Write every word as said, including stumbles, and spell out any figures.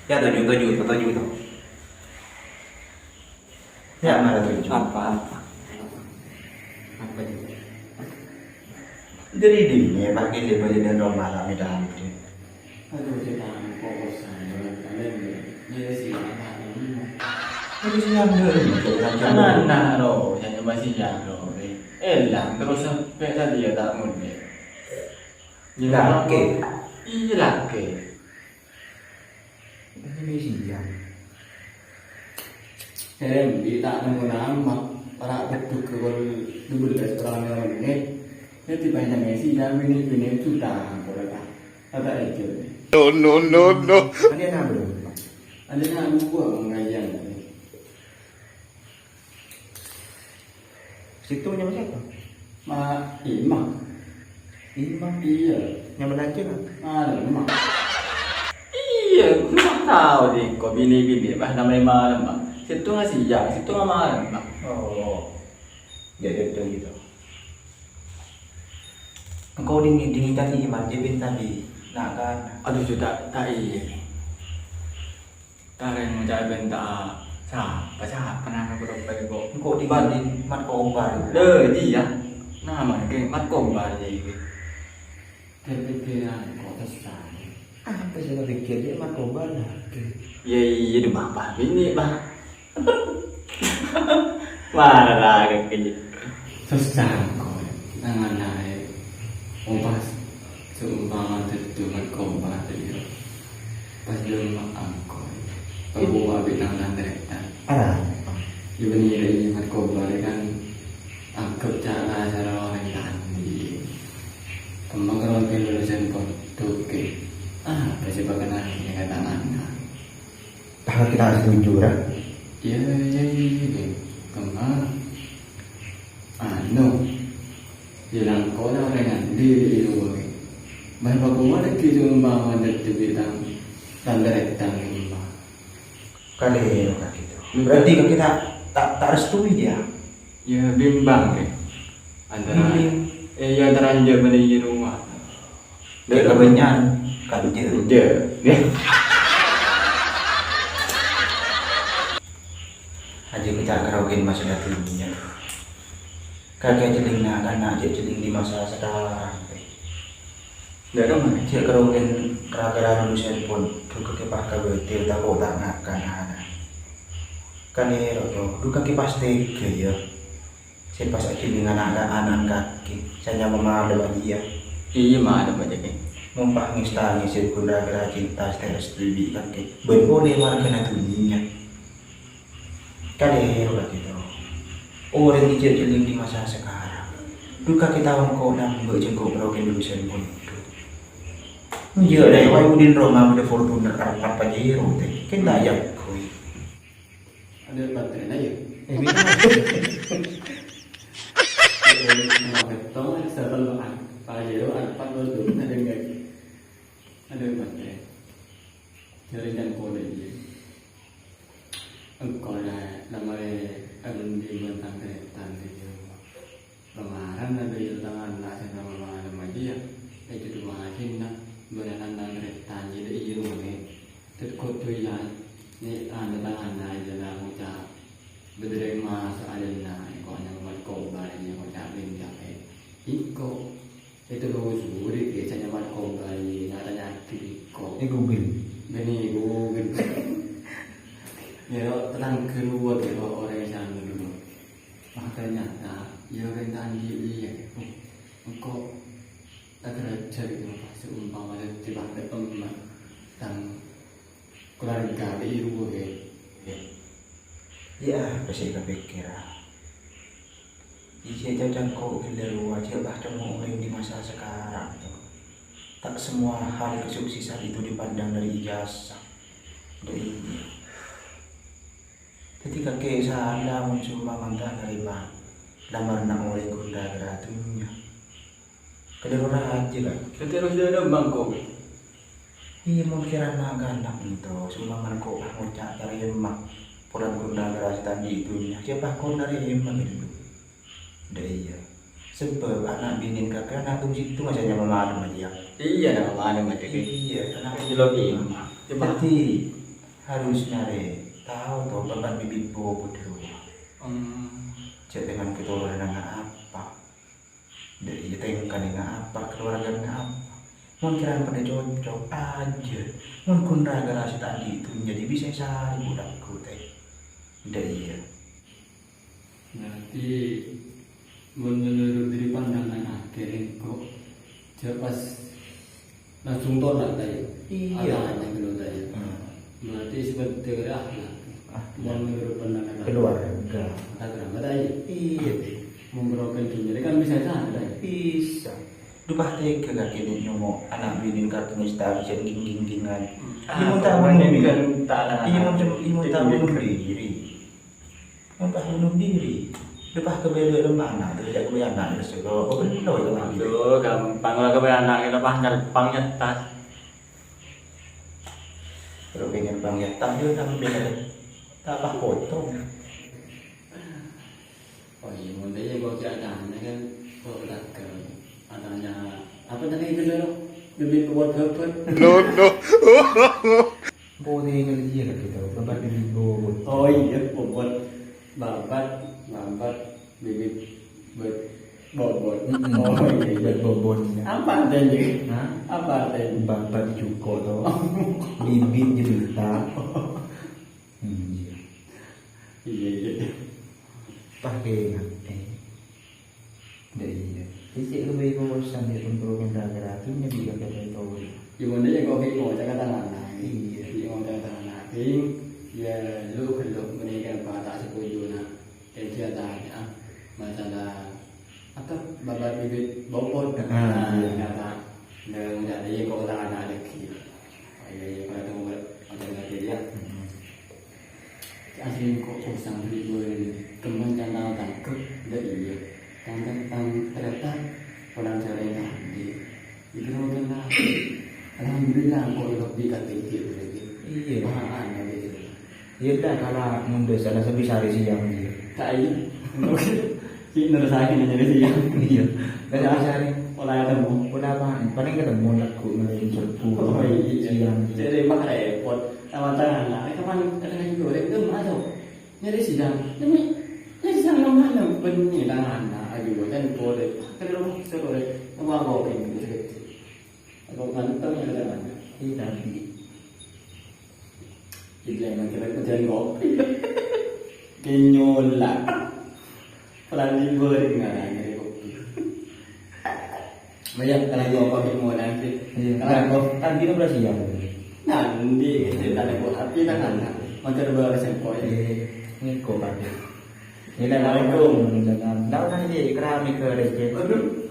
Ya, toju', toju', toju', toju'. Ya, mara toju'. Apa, apa? Apa itu? Jadi, di sini, Pak, ini balik dari rumah kami dah, gitu. Aduh, cek aku kok bosan, kalian, ya. Ini sih, apa, ini? Ini sih yang dulu, Pak, yang Mana, dulu. Mana, ro, yang coba sih, ya, ro, eh. Elang, terus sampai tadi ya, tak ngerti. Lake. Iya, lake. Ini sih, ya. Em, bi' ta' nemmo nama. Para' beddhu ke kol dubellâs perang lawan ini. Ya, tiba-tiba Messi, ya, bini-bini sudah, aku rasa. Kata Ejul. No, no, no, no. Ada nama belum? Ada nama gua, Mang Rayyan. Situ nyamana sapa? Ma, Imah. Imah? Iya. Nyamana aja, Kak? Malem, Mak. Iya, gua tau deh, kok bini-bini, bah, namanya malem, Mak. Situ nggak siang, situ nggak malem, Mak. Oh. Ya, ya, ya, gitu. Engkau dingin, dingin tadi, Imah, dia minta di, nah, kan. Aduh, sudah, tak iya. Tarèng ngoca' bhânta sapa, sapa nang kodhu pèko'? Engko' dibanding Mat Kobar. Lè, iyâ. Nama kè Mat Kobar jâ' iki. Kepikirân kok sesat. Apa sih kepikir jâ' Mat Kobar lagi? Iyâ, iyâ, dhu, Bapa. Binè', Bapa. Marah kagiyâ. Sesangko' nang anaè. Oh, pas seumpama dâddhi Mat Kobar, iyâ. Pas dâlem angko. Kabuwa bi' tang-tang tarètan. Arapa? Iyâ, bânnè rèya Mat Kobar kan anggep cara-cara orèng ta' andi'. Kemma kalau lulusan pondhuk, apa sih bakal nanya kata anak? Tahan kita setuju, ya? Iyâ, iyâ, iyâ, iyâ. Kemma, anu, iyâ langkona orèng andi' iyâ, wâ. Bân pakowa lagi seumpama dâddhi bi' tang-, tang tarètan kemma. Kalèro kagiyâ. Berarti kita ta', ta' restui dia. Iyâ, bimbang, ya. Antara, Bimbang. Eh, iyâ, antara iyâ bân iyâ rowa. Dâ' kabânnya'an, kanja. Kanja. Ajjhâ' bâca' karogèn masalah dunnya. Kakè jhâlling na'-kana' jhâ' jhâlling di masa sekarang, Tè. Dâ' remma? Jhâ' karogèn ra-, ra-, lulusan pondhuk kakè pas kabâtèr tako' ta' ngakan ana'. Kalèro, to, dhu kakè pas tega, yâ. Sè pas ajhâlling ana'-, ana'na kakè, sè nyama malem ajiyâ. Iyâ, malem ajiyâ, Kè. Mon pas ngèstangè sè ghun ra-, ra-, cinta sè ta' restui bi' kakè. Bân polè marghâna dunnya. Kalèro kakè, to. Orèng jhâ' jhâlling di masa sekarang. Dhu kakè tao engko' nambâ' jhâ' engko' karogèn lulusan pondhuk. Iyâ, dâ' wae udin roma bâdâ Fortuner Alphard Pajero, Tè. Kèng ta' èakoy. Ada baterainya ya? Eh, ini kan. Setengah beton, satu Pajero, Alphard, dua tuh, ada nggak? Ada baterai. Jari jangan kode ini. Engkau lah, namanya Evan di Bantang Tretan, gitu. Pamarèn la bâjâ tanganna sè napa malem ajiyâ, èjhudhu maènna, bârânan nandrè tanjhi dâ' iyâ rowa, nè. Tèt kodhu iyâ, nè, tandhâ tanganna iyâ la ngoca'. Bâdâ rèng maso' ajâna, èko' nyamana Mat Kobar, iyâ ngoca' bhânjâ, è. Iko', ètelusuri kèya nyamana Mat Kobar, iyâ, nyatanya'aghi iko'. È Google. Bânnè Google. Yâ, tatangghâ rowa, yâ, orèng sè anu rowa. Wah, ternyata, iyâ, orèng ta' andi' iyâ, oh, engko' ta' kerajâ gitu, Pak. Seumpama dâddhi bâdâ emma tang keluarga di rowa, gitu. Iyâ, apa sè èkapèkkèr, ah? Iyâ, cacangko ghellâ' rowa, jhâ' pas cong orèng di masa sekarang, to. Tak semua hal kesuksesan itu dipandang dari ijazah. Dâ' iyâ. Dâddhi kakè sala mon seumpama ta' narèma lamaranna orèng ghun ra-, ra-, dunnya. Kalèro rajâ, Kak. Dâddhi harus dâ-, dâ' bângko. Iyâ, mon kèra na'-kana' ento, seumpama engko' pas ngoca' tarèma polana ghun ra-, ra-, sè ta' andi' dunnya, sapa ghun narèma ghâllu? Dâ' iyâ. Sabâb ana' binèna kakè ana' tong-sèttong ajâ nyama malem ajâ, yâ. Iyâ, nyama malem ajâ, Ki. Iyâ, ana' Iyâ, lo, Ki. Coba. Dhâddhi, harus nyarè tao to, bâbâ bibit bobot rowa. Hmm. Jhâ' dengan keturunanna apa. Dâ' iyâ tèngkana apa, keluargana apa. Mon kèra padâ cocok, ajâ. Mon ghun ra-ghârâ sè ta' andi' dhunnya, dhâddhi bisa èsarè bu-, lagghu, tè. Dâ' iyâ. Berarti, mon menurut dari pandangan akhir engko', jhâ' pas langsung tolak, ta' iyâ? Iyâ. Atanya dulu, ta' iyâ? Hmm. Berarti seperti akhlak. Ah, mon menurut pandangan keluarga. Kata kenapa, ta' iyâ? Iyâ, Dè. Memperoleh dunia kan bisa saja, ta' iyâ? Bisa. Dhu pas tega kakè nyomo ana' binèna kakè mestè bisa ging-ginggingan. Ah, iyâ, mon ta' bunuh diri. Iyâ, mon, iyâ, mon ta' bunuh diri. Mon ta' bunuh diri. Dhu pas kebele lem ana', terus jhâ' kebele ana', terus jhâ' kebele ana', terus jhâ' kebele ana'. Aduh, gampang lah kebele ana', kita pas nyelpang nyetas. Terus pengen bang nyetas, yuk, tapi pengen tak pas potong. Oh iya, mon tanya kok cak tanya kan, kok tak ke, tanya, apa tadi itu dulu? Bibit buat bobot. No, no. Boleh ngeliat gitu, tempat bibit bobot. Oh iya, bobot. Babat, babat, bibit, bet, bobot. Mm-mm. Oh iya, iya. Bet bobot, ya. Apa artinya? Hah? Apa artinya? Babat cuko to. Bibit jadi beta. Hmm, iya. Iya, iya. Pas keinget, eh. Ndak iya. Sisi lebih bosan ya, pun perlu minta gratis, jadi gak ada tahu. Gimana ya, kok bingung, cakap tangan, nah. Iya. Bingung, cakap tangan, nah. Bingung, ya, lu, lu, mendingan patah setuju, nah. Jadi dia tanya, ah, masalah apa, babat bibit bobot. Ah, nah, iya. Kata, nah, udah, iya, kok tangan ada lagi. Oh, iya, iya, kalau ketemu, ada lagi, ya. Hmm. Asli kok usang beli gue ini. Temen kan tau tangkep, ndak iya. Tang, tang, tang, ternyata orang cara yang tadi. Itu mau kenal. Alhamdulillah, kok lebih kata dikit berarti. Iya. Wah, aneh gitu. Iya, dah, kalau mundur salah sepi sehari siang, iya. Tak iya. Oke. Si nerus aja nanya siang. Iya. Kan bisa hari. Pola ketemu. Pola apa? Paling ketemu lagu ngelain serbu. Oh, iya. Siang. Jadi mah repot. Sama tangan, nah, kapan ada lagi goreng tuh, masuk. Nyari siang. Ini, nyari siang mana? Benih tangan, nah, ayo, kan goreng. Kalau sore, apa kau ini? Aku mantap ya, teman. Iya, tapi. Jadi, emang kira kerjaan kopi. Kenyola. Pelan di goreng, nah, nyari kopi. Banyak kalau gua kopi mau nanti. Iya. Kalau gua kan kita berhasil ya. Nanti, kita ada buat api, kan, kan. Mau coba bahas yang koi. Iya, ini kok, Pak. Assalamualaikum. Tahu kan ini keramik ke receh. Waduh.